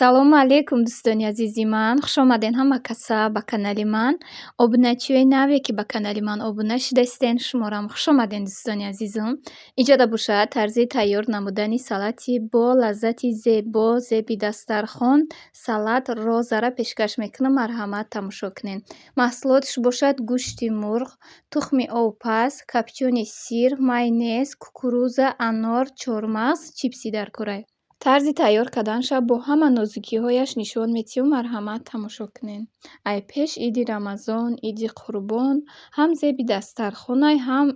Ассалому алайкум, дӯстони азизи ман. Хушомадед ҳама каса ба канали ман. Обуначиёи наве, ки ба канали ман обуна шидаистен, шуморам хушомадед, дӯстони азизум. Иҷода бошад тарзи тайёр намудани салати бо лаззати зебо, зеби дастархон, салат розара пешкаш мекунам. Марҳамат, тамошо кунед. Маҳсулоташ бошад гӯшти мурғ, тухми овпаз, копчёный сыр, майонез, кукуруза, анор, чормағз, чипси дар кора. Тарзи тайёр карданаша бо ҳама нозукиҳояш нишон медиҳем. Марҳамат, тамошо кунед. Ай пеш иди Рамазон, иди Қурбон ҳам зеби дастархонай, ҳам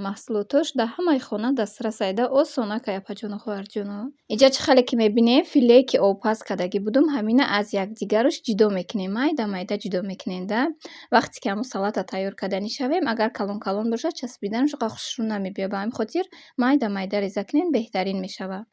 маҳсулотош дар ҳамаи хона дастрас айда, осонакай, апаҷону хоҳарҷоно. Иҷа чӣ хеле ки мебинем, филе, ки овпаз кардагӣ будум, ҳамина аз якдигарош ҷудо мекунем, майда майда ҷудо мекунем да. Вақте ки ҳамун салата тайёр карданӣ шавем, агар калон калон бошад, часпиданаш хушрӯ намебиёд. Ба ҳамин хотир майда майда реза кунем, беҳтарин мешавад.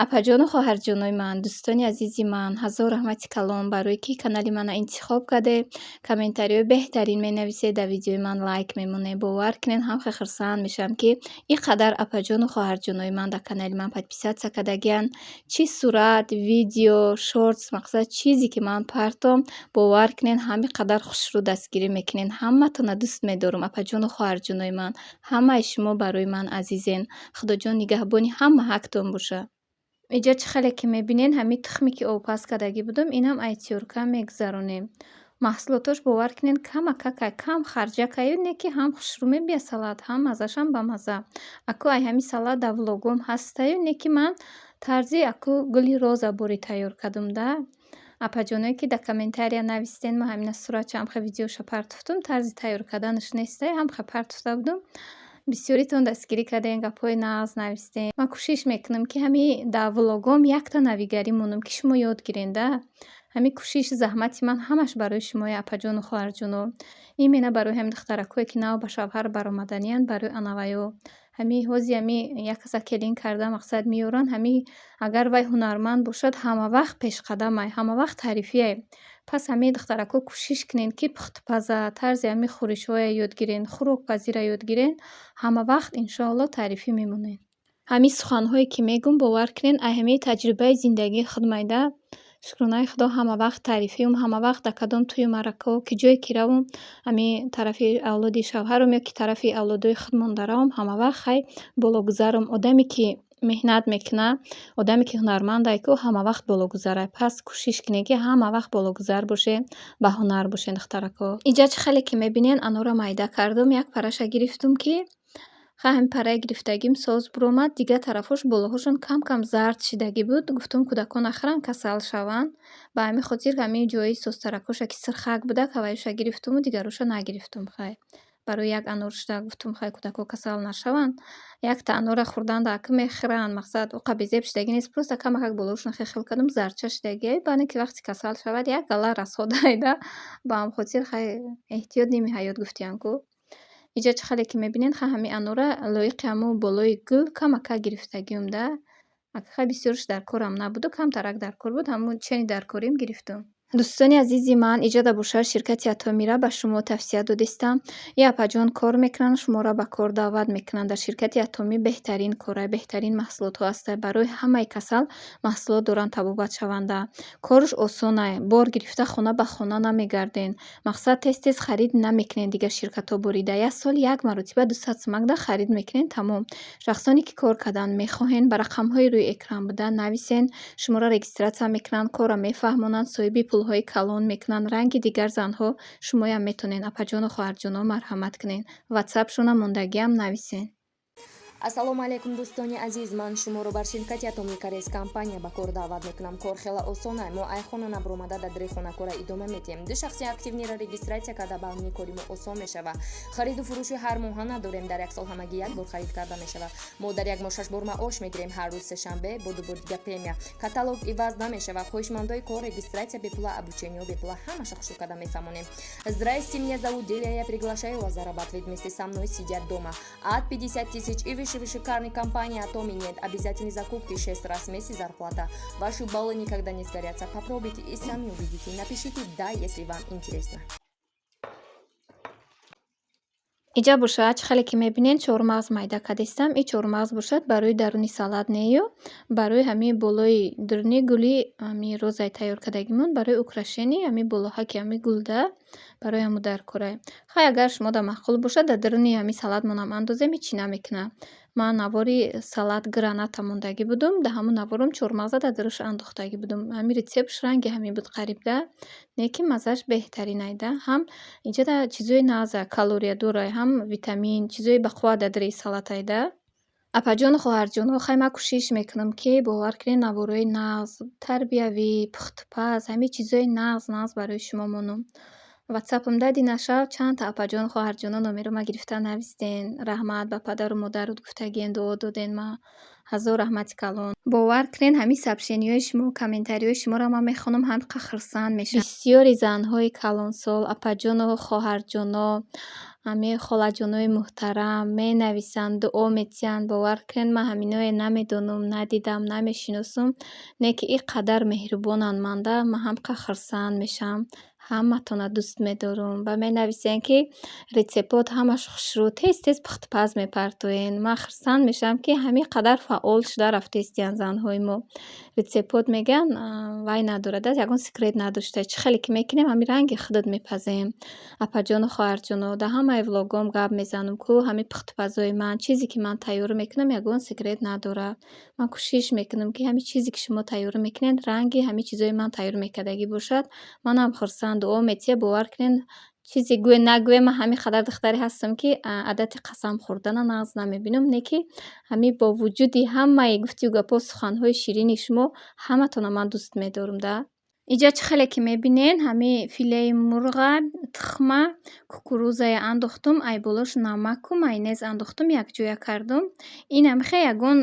Апаҷону хоҳарҷонои ман, дӯстони азизи ман, ҳазор раҳмати калон барое ки канали мана интихоб кардед, комментариҳои беҳтарин менависед, дар видеои ман лайк мемонед. Бовар кунед, ҳам хеле хурсанд мешавам, ки ин қадар апаҷону хоҳарҷонои ман дар канали ман подписаться кардагианд. Чӣ сурат, видео, шортс, мақсад, чизе ки ман партом, бовар кунед, ҳамин қадар хушрӯ дастгирӣ мекунед. Ҳаматонро дӯст медорам, апаҷону хоҳарҷонои ман. Ҳамаи шумо барои ман азизен. Худоҷон нигаҳбони ҳама ҳақтон бошад. Иҷа чӣ хеле ки мебинед, ҳамин тухме, ки овпаз кардагӣ будум, инам ай тёрка мегузаронем. Маҳсулотош, бовар кунед, камакакай, кам харҷакаю, не ки ҳам хушрӯ мебиёд салат, ҳам маззашам бамазза. Аку ай ҳамин салат дар влогом ҳастаю, не ки ман тарзи аку гули роза бори тайёр кардум да. Апаҷоное, ки дар комментария навистен, ман ҳамина суратча ҳамхел видеоша партофтум, тарзи тайёр карданаш нестай, ҳамхел партофта будум. Бисёритон дастгирӣ кардем, гапҳои нағз навистем. Ман кӯшиш мекунам, ки ҳамин дар влогом якта навигарӣ монам, ки шумо ёд гирен да. Ҳамин кӯшиши заҳмати ман ҳамаш барои шумое, апаҷону хоҳарҷоно. Именно барои ҳамин духтаракое, ки нав ба шавҳар баромаданианд, барои анаваё. Ҳамин ҳози ҳами як каса келин карда, мақсад, меёранд, ҳамин агар вай ҳунарманд бошад, ҳамавақт пешқадамай, ҳамавақт тарифиай. Пас ҳамин духтарако, кӯшиш кунед, ки пухтупаза, тарзи ҳамин хӯришҳое ёд гирен, хӯрокпазиро ёд гирен, ҳамавақт, иншоалло, тарифӣ мемонед. Ҳамин суханҳое, ки мегӯм, бовар кунед, ай ҳамин таҷрибаи зиндагии худмайда. Шукронаи Худо, ҳамавақт тарифиюм, ҳамавақт дар кадом тӯю маъракаҳо, ки ҷое ки равам, ҳамин тарафи авлоди шавҳарам ё ки тарафи авлодои худмон даравам, ҳамавақт хай бологузарам. Одаме, ки меҳнат мекунад, одаме, ки ҳунармандай ку, ҳамавақт бологузарай. Пас кӯшиш кунед, ки ҳамавақт бологузар бошед, ба ҳунар бошед, духтарако. Инҷа чӣ хеле ки мебинед, анора майда кардум, як параша гирифтум, ки хай ҳамин параи гирифтагим соз биромад, дигар тарафҳош, болоҳошон кам кам зард шидагӣ буд. Гуфтум, кӯдакон нахӯранд, касал шаванд. Ба ҳамин хотир ҳамин ҷои созтаракоша, ки сирхак будак, ҳаваюша гирифтуму дигароша нагирифтум. Хай, барои як анор шуда, гуфтум, хай, кӯдакҳо касал нашаванд. Якта анора хӯрданда ака мехӯранд, мақсад, оқа безеб шидагӣ нест, просто камакак болоҳошон хел кардум, зардча шидагиай, баъд ки вақте касал шавад, як гала расход айда. Ба ҳамин хотир хай, эҳтиёт ними ҳаёт гуфтиям ку. Инҷа чӣ хеле ки мебинед, хай, ҳамин анора лоиқи ҳамун болои гул камакак гирифтагиум да. Ака хай, бисёрш дар корам набуду, камтарак дар кор буд, ҳамун чени дар корим гирифтум. Дӯстони азизи ман, иҷода бошад, ширкати Атомира ба шумо тавсия додистам. И апаҷон кор мекунанд, шуморо ба кор даъват мекунанд. Дар ширкати Атомӣ беҳтарин корай, беҳтарин маҳсулотҳо ҳастанд. Барои ҳамаи касал маҳсулот доранд табобатшаванда. Корш осонай, бор гирифта хона ба хона намегарден. Мақсад, тез тез харид намекунед, дигар ширкатҳо бурида. Як сол як маротиба 200 сумакда харид мекунед, тамом. Шахсоне, ки кор кардан мехоҳед, ба рақамҳои рӯи экран буда нависен, шуморо регистрация мекунанд, корро мефаҳмонанд, соҳиби пулҳои калон мекунанд. Ранги дигар занҳо шумоям метонед, апаҷону хоҳарҷоно, марҳамат кунед. Ватсапшона мондагиам, нависен. Ассалому алайкум, дӯстони азиз! Ман шуморо бар ширкати Атоми Карес компания ба кор даъват мекунам. Кор хела осона. Мо ай хона набуромада, дар дари хона кора идома метиҳем. Ду шахси активный ро регистрация карда, ба ҳамни кори мо осон мешава. Хариду фурӯши ҳар моҳа надорем, дар як сол ҳамагӣ як бор харид карда мешава. Мо дар як моҳ шаш бор маош мегирем, ҳар рӯз сешанбе, бо ду бор дига премия. Каталог иваз намешава. Хоҳишмандои кор, регистрация бепула, обучение бепула, ҳамаша хушрӯ карда мефаҳмонем. Здрасте, меня зовут Деля, я приглашаю вас зарабатывать вместе со мной, сидя дома, от 50 тысяч и выше. В шикарной компании Атоми нет обязательной закупки, 6 раз в месяц зарплата. Ваши баллы никогда не сгорятся. Попробуйте и сами увидите. Напишите «да», если вам интересно. Иҷа бошад, чӣ хеле ки мебинед, чормағз майда кардистам. И чормағз бошад, барои даруни салат нею, барои ҳамин болои дуруни гули ҳами розаи тайёр кардагимон, барои украшение ҳами болоҳаки ҳами гулда, барои ҳамун дар корай. Хай, агар шумода маъқул бошад, дар даруни ҳами салатмонам андозем, ҳечи намекунад. Ман навори салат граната мондагӣ будум, дар ҳамун наворам чормағза дар даруш андохтагӣ будум. Ҳамин рецептш ранги ҳамин буд қариб да, лекин маззааш беҳтаринай да. Ҳам иҷода чизои нағза, калориядорай, ҳам витамин, чизои бақувват дар дари салатай да. Апаҷону хоҳарҷоно, хай, ман кӯшиш мекунам, ки, бовар кунед, наворои нағз, тарбиявӣ, пухтупаз, ҳамин чизои нағз нағз барои шумо монам. Ватсапамда динашав чандта апаҷону хоҳарҷоно номеро ма гирифта навистен. Раҳмат ба падару модарут гуфтагиен, дуо доден ма. Ҳазор раҳмати калон. Бовар кунед, ҳамин сообщениҳои шумо, комментариҳои шуморо ман мехонам, ҳамқа хурсанд мешавам. Бисёри занҳои калонсол, апаҷону хоҳарҷоно, ҳамин холаҷонои муҳтарам менависанд, дуо метиҳанд. Бовар кунед, ман ҳаминое намедонам, надидам, намешиносам, не ки ин қадар меҳрубонанд манда, ман ҳамқа хурсанд мешавам. Ҳаматонро дӯст медорам. Ба менависен, ки рецептот ҳамаш хушрӯ, тез тез пухтупаз мепартоен. Ман хурсанд мешавам, ки ҳамин қадар фаъол шуда рафтаистиянд занҳои мо. Рецептот, мегӯянд, вай надорад, ягон секрет надошта. Чӣ хеле ки мекунем, ҳамин ранги худат мепазем. Апаҷону хоҳарҷоно, дар ҳамаи влогом гап мезанам, ку ҳамин пухтупазои ман, чизе ки ман тайёр мекунам, ягон секрет надорад. Ман кӯшиш мекунам, ки ҳамин чизе ки шумо тайёр мекунед, ранги ҳамин чизои ман тайёр мекардагӣ бошад. Манам хурсанд, дуо метиҳед, бовар кунед, чизе гӯе нагӯе, ман ҳамин қадар духтаре ҳастам, ки одати қасам хӯрдана нағз намебинам, не ки ҳамин бо вуҷуди ҳамаи гуфтию гапҳо, суханҳои ширини шумо, ҳаматонро ман дӯст медорам да. Иҷа чӣ хеле ки мебинед, ҳамин филеи мурға, тухма, кукурузая андохтум, ай болош намаку майонез андохтум, якҷоя кардум. Ин ҳамихе ягон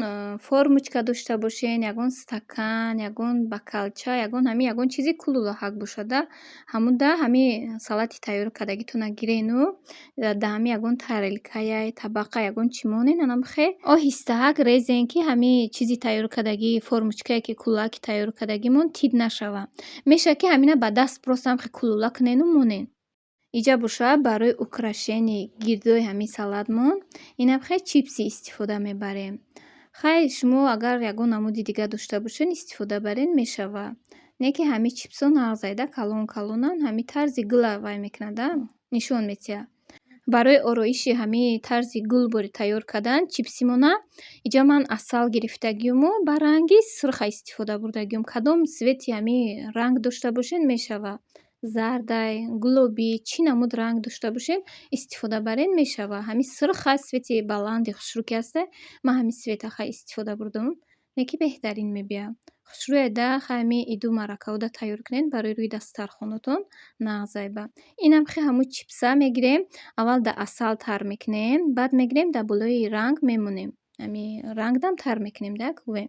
формочка дошта бошен, ягон стакан, ягон бокалча, ягон ҳамин ягон чизи кулулаҳак бошада, ҳамуда ҳамин салати тайёр кардагитона гирену дар ҳамин ягон тарелкая, табақа, ягон чӣ монен, анамихе оҳистаҳак резен, ки ҳамин чизи тайёр кардагӣ, формочкае ки кулулаки тайёр кардагимон, тит нашавад. Мешавад, ки ҳамина ба даст просто ҳамихе кулула кунену монен. Иҷа бошад, барои украшение гирдои ҳамин салатмон инамхе чипси истифода мебарем. Хай, шумо агар ягон намуди дига дошта бошед, истифода барен, мешавад. Не ки ҳамин чипсҳо нағзайда, калон калонанд, ҳамин тарзи гула вай мекунад, нишон медиҳад. Барои ороиши ҳамин тарзи гул бори тайёр кардан чипсимона, иҷа ман асал гирифтагиюму ба ранги сурха истифода бурдагиюм. Кадом цвети ҳамин ранг дошта бошед, мешавад. Зардай, гулобӣ, чӣ намуд ранг дошта бошед, истифода барен, мешавад. Ҳамин сурха цвети баланди хушрӯ ки ҳаста, ман ҳамин цвета хай истифода бурдум. Не ки беҳтарин мебиёяд. Хушрӯяда, хай, ҳамин иду маъракаода тайёр кунед, барои рӯи дастархонатон нағзайба. Инам хе ҳамун чипса мегирем, аввал дар асал тар мекунем, баъд мегирем, дар болои ранг мемонем. Ҳамин рангдам тар мекунем да, гӯем.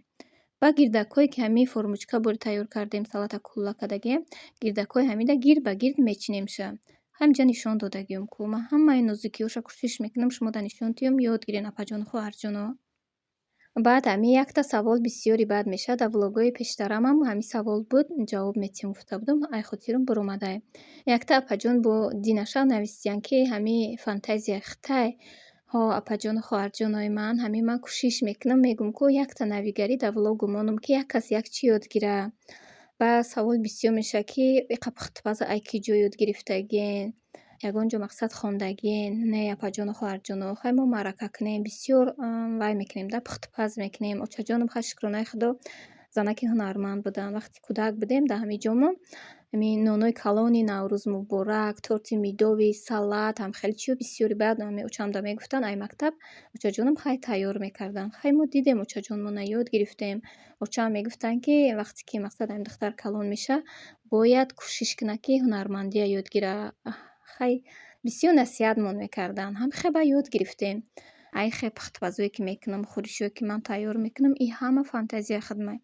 Баъд гирдакҳое ки ҳамин формочка бори тайёр кардем, салата кулула кардагием, гирдакҳои ҳамида гирд ба гирд мечинемша. Ҳаминҷа нишон додагиём ку. Ман ҳамаи нозукиҳоша кӯшиш мекунам шумода нишон диҳам, ёд гирен, апаҷону хоҳарҷоно. Баъд ҳамин якта савол бисёри бад мешавад. Дар влогҳои пештарамам ҳамин савол буд, ҷавоб метиҳем гуфта будам, ай хотирам баромадай. Якта апаҷон бо динаша нависиянд, ки ҳамин фантазия хитай. Ҳо, апаҷону хоҳарҷонои ман, ҳамин ман кӯшиш мекунам, мегӯм, ку якта навигарӣ дар влогу монам, ки як кас як чӣ ёд гира. Баъд савол бисёр мешавад, ки иқа пухтупаза ай кӣ ҷо ёд гирифтагиен, ягон ҷо, мақсад, хондагиен? Не, апаҷону хоҳарҷоно, хай, мо маърака кунем, бисёр вай мекунем да, пухтупаз мекунем. Очаҷонам, хай, шукронаи Худо, занаки ҳунарманд буданд. Вақте кӯдак будем, дар ҳамин ҷомон ҳамин нонои калони Наврӯз муборак, торти медовый, салат, ҳам хеле чиҳо бисёри. Баъд ҳами очамда мегуфтанд, ай мактаб очаҷонам, хай, тайёр мекарданд. Хай, мо дидем очаҷонмона, ёд гирифтем. Очаам мегуфтанд, ки вақте ки, мақсад, ҳамин духтар калон мешавад, бояд кӯшиш кунад, ки ҳунармандия ёд гирад. Хай, бисёр насиҳатмон мекарданд. Ҳам хе ба ёд гирифтем. Ай хе пухтупазое ки мекунам, хӯришҳое ки ман тайёр мекунам, ин ҳама фантазияи худмай.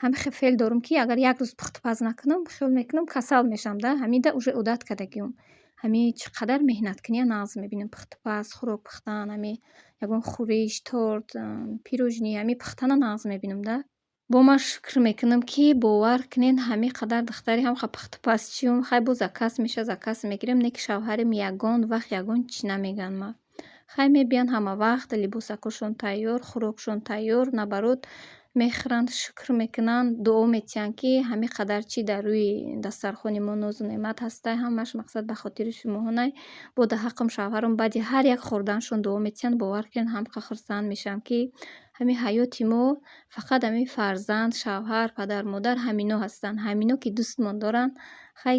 Ҳами хе феъл дорум, ки агар як рӯз пухтупаз накунам, хиёл мекунам, касал мешавам да. Ҳамида уже одат кардагиём. Ҳамин чӣ қадар меҳнат кунӣ, нағз мебинам пухтупаз, хӯрок пухтан, ҳамин ягон хӯриш, торт, пирожни, ҳамин пухтана нағз мебинам да. Бо ман шукр мекунам, ки, бовар кунед, ҳамин қадар духтари ҳам пухтупазчиюм. Хай, бо заказ мешавад, заказ мегирем, не ки шавҳарем ягон вақт ягон чӣ намегӯянд ма. Хай мебиёнд ҳама вақт либосакошон тайёр, хӯрокшон тайёр, наоборот мехӯранд, шукр мекунанд, дуо метиҳанд, ки ҳамин қадар чӣ дар рӯи дастархони мо нозу неъмат ҳастай, ҳамааш мақсад ба хотири шумоҳонай. Бо дар ҳаққам шавҳарам баъди ҳар як хӯрданашон дуо метиҳанд, бовар кунед, ҳамқа хурсанд мешавам, ки ҳамин ҳаёти мо фақат ҳамин фарзанд, шавҳар, падару модар ҳамино ҳастанд. Ҳамино ки дӯстмон доранд, хай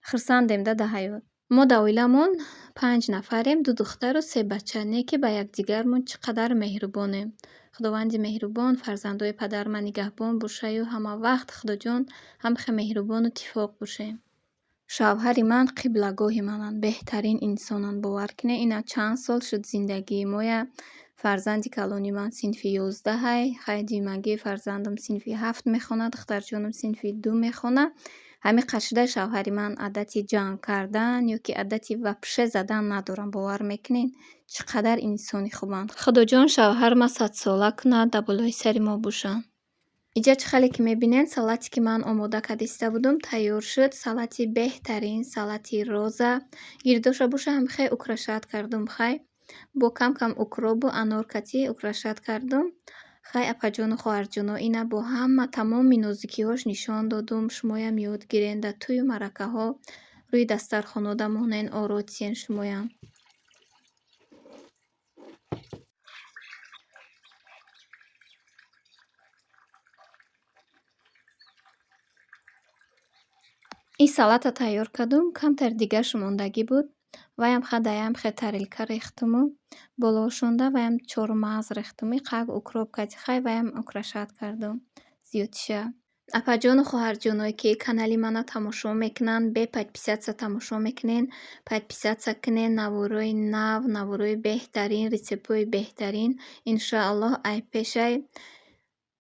хурсандем да дар ҳаёт. Мо дар оиламон панҷ нафарем, ду духтару се бача. Не ки ба якдигармон чӣ қадар меҳрубонем. Худованди меҳрубон фарзандои падари ман нигаҳбон бошаю ҳама вақт Худоҷон ҳамхе меҳрубону тифоқ бошем. Шавҳари ман қиблагоҳи мананд, беҳтарин инсонанд, бовар кунед. Ина чанд сол шуд зиндагии моя. Фарзанди калони ман синфи 11-ай, хай дуюмагии фарзандам синфи ҳафт мехонад, духтарҷонам синфи ду мехонад. Ҳамин қашида шавҳари ман одати ҷанг кардан ё ки одати вообще задан надоранд, бовар мекунед? Чӣ қадар инсони хубанд. Худоҷон шавҳарма садсола кунад, дар болои сари мо бошанд. Иҷа чӣ хеле ки мебинед, салате ки ман омода карда истода будум, тайёр шуд. Салати беҳтарин, салати роза. Гирдоша боша ҳам хе украшать кардум хай. Бо кам-кам укробу анор катӣ украшать кардум. Хай апаҷону хоҳарҷоно, ина бо ҳама тамоми нозукиҳош нишон додум. Шумоям ёд гирен, дар тӯю маъракаҳо рӯи дастархонода монен, оро тиен шумоям. Ин салата тайёр кардум, камтар дигарш мондагӣ буд. Ваям ха даям хе тарелка рехтуму болоошонда ваям чормағз рехтум. Иқак укроп кати хай ваям украшать кардум зиёдтиша. Апаҷону хоҳарҷоное ки канали мана тамошо мекунанд, бе подписаться тамошо мекунен, подписаться кунен, наворои нав, наворои беҳтарин, рецептҳои беҳтарин иншоаллоҳ ай пешай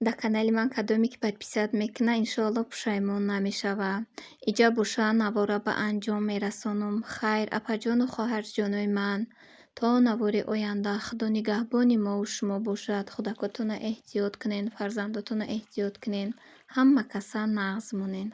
дар канали ман кадоме ки подписать мекунад, иншоаллоҳ пушаймон намешавад. Иҷа боша навора ба анҷом мерасонам. Хайр, апаҷону хоҳарҷонои ман, то навори оянда Худо нигаҳбони мову шумо бошад. Худакотонро эҳтиёт кунен, фарзандотонро эҳтиёт кунен, ҳама каса нағз монен.